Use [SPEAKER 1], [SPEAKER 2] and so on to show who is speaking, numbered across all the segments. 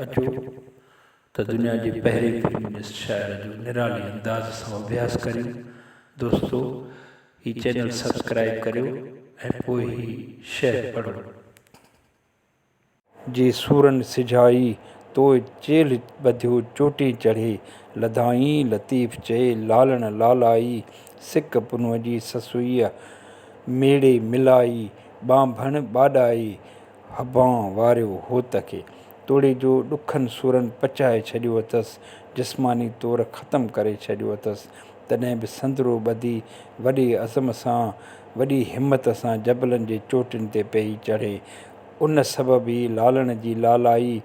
[SPEAKER 1] اچو ته دنيا جي پهرين فيمنسٽ شاعر جو نرالي انداز سان اڀياس ڪريون. دوستو هي چينل سبسڪرائيب ڪريو ۽ پوء هي شعر پڙهو. جي سورن سجهائي، توء چيلهه ٻڌيو چوٽين چڙهي، لڌائين لطيف چئي، لالڻ لالائي، سڪ پنهونء جي سسئيء ميڙي ملائي، ٻانڀڻ ٻاڏائي، حبان واريو هوت کي. توڙي جو ڏکن سورن پچائي ڇڏيو اٿس، جسماني طور ختم ڪري ڇڏيو اٿس، تڏهن به سندرو ٻڌي وڏي عزم سان، وڏي همت سان جبلن جي چوٽين تي پيئي چڙهي. ان سبب ئي لالڻ جي لالائي،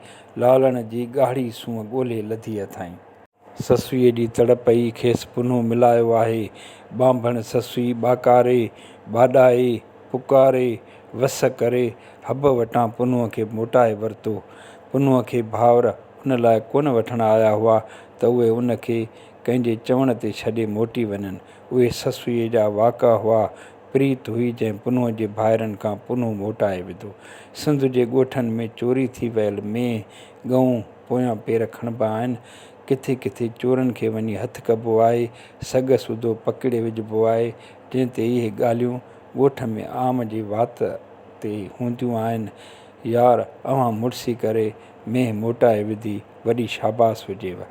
[SPEAKER 1] لالڻ جي ڳاڙهي سونهن ڳولي لڌي اٿائين. سسئيء جي تڙپ ئي کيس پنهون ملايو آهي. ٻانڀڻ سسئي ٻاڪاري، ٻاڏائي، پڪاري، وس ڪري، حب وٽان پنهونء کي موٽائي ورتو. پنهونء کي ڀائر ان لاء ڪونه وٺڻ آيا هئا ته اهي ان کي ڪنهن جي چوڻ تي ڇڏي موٽي وڃن. اهي سسئيء جا واڪا هئا، پريت هئي جنهن پنهونء جي ڀائرن کان پنهون موٽائي وڌو. سنڌ جي ڳوٺن ۾ چوري ٿي ويل مينهن، ڳئون، پويان پير کڻبا آهن. ڪٿي ڪٿي چورن کي وڃي هٿ ڪبو آهي، سڳ سوڌو پڪڙي وجهبو آهي، جنهن تي اهي ڳالهيون ڳوٺ ۾ عام جي وات تي هونديون آهن، يار اوهان مڙسي ڪري مينهن موٽائي وڌي، وڏي شاباس هجيو.